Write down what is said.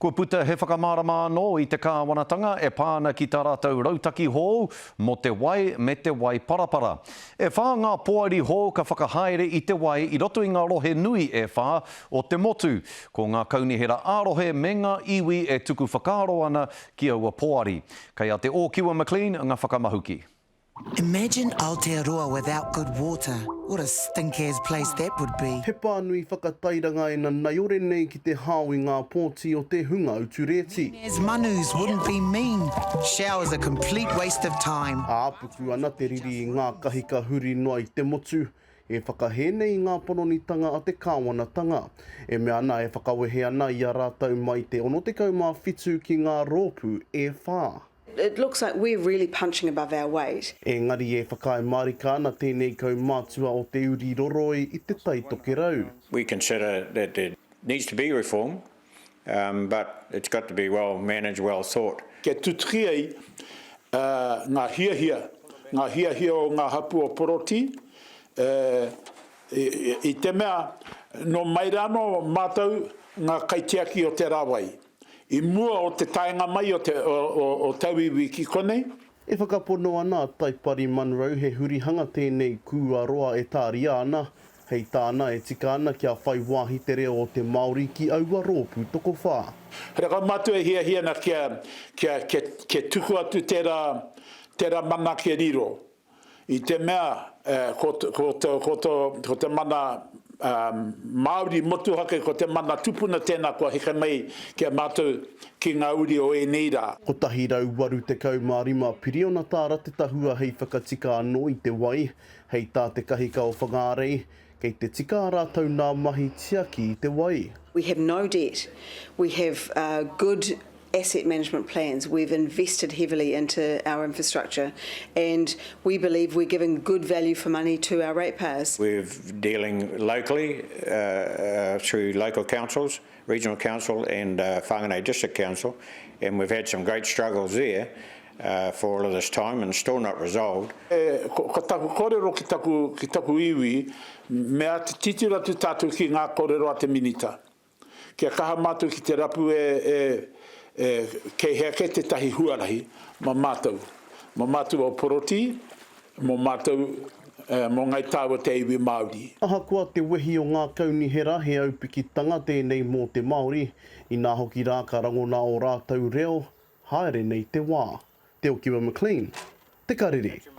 Kua puta he whakamārama anō i te kāwanatanga e pā ana ki tā rātou rautaki hou mō te wai me te wai parapara. E whā ngā poari hou ka whakahaere i te wai i roto i ngā rohe nui e whā o te motu. Ko ngā kaunihera ā-rohe me ngā iwi e tuku whakaaro ana ki aua poari. Kei a Te Ōkiwa McLean ngā whakamahuki. Imagine Aotearoa without good water, what a stink-as place that would be. He pānui whakatairanga e nanaiore nei ki te hao i ngā pōti o te hunga utu rēti. Mean as manus wouldn't be mean, showers a complete waste of time. Ā, puku ana te riri i ngā kahika huri noa i te motu, e whakahē nei i ngā panonitanga a te kāwanatanga, e mea ana e whakawehe ana i a rātou mai te 67 ki ngā rōpū e whā. It looks like we're really punching above our weight. Engari e whakaae mārika ana tēnei kaumātua o te uri roroi i Te Tai Tokerau. We consider that there needs to be reform, but it's got to be well managed, well thought. Kia tutuki ai ngā hiahia, ngā hiahia o ngā hapū o Porotī, i te mea nō mai rānō mātou ngā kaitiaki o te rāwai. I mua o te taenga mai o te, o, o tauiwi ki konei. E whakapono ana a Taipari Munro he hurihanga tēnei kūaroa e tāria ana, hei tāna e tika ana kia whai wāhi te reo o te Māori ki aua rōpū tokowhā. He reka matua e hiahia ana kia, kia, kia, kia tuku atu tērā, tērā mana kia riro. I te mea, ko, ko, ko, ko te mana Māori motuhake, ko te mana tupuna tēnā kua heke mai ki a mātou, ki ngā uri o ēnei rā. 185 piriona tāra te tahua hei whakatika anō i te wai, hei tā te kahika o Whangārei, kei te tika ā rātou nā mahi tiaki i te wai. We have no debt, we have good asset management plans, we've invested heavily into our infrastructure and we believe we're giving good value for money to our ratepayers. We're dealing locally through local councils, regional council and Whanganui District Council and we've had some great struggles there for all of this time and still not resolved. Ko taku korero ki taku, ki taku iwi, me ata titiro atu tatou ki nga korero a te Minita. Kia kaha mātou ki te rapu e, e, e, kei hea kē tētahi huarahi mā mātou, mā mātou o Porotī, mō mātou, e, mō Ngāi Tāua te iwi Māori. Ahakoa te wehi o ngā kaunihera he aupikitanga tēnei mō te Māori, inā hoki rā ka rangona ō rātou reo, haere nei te wā. Te Okiwa McLean, Te Karere.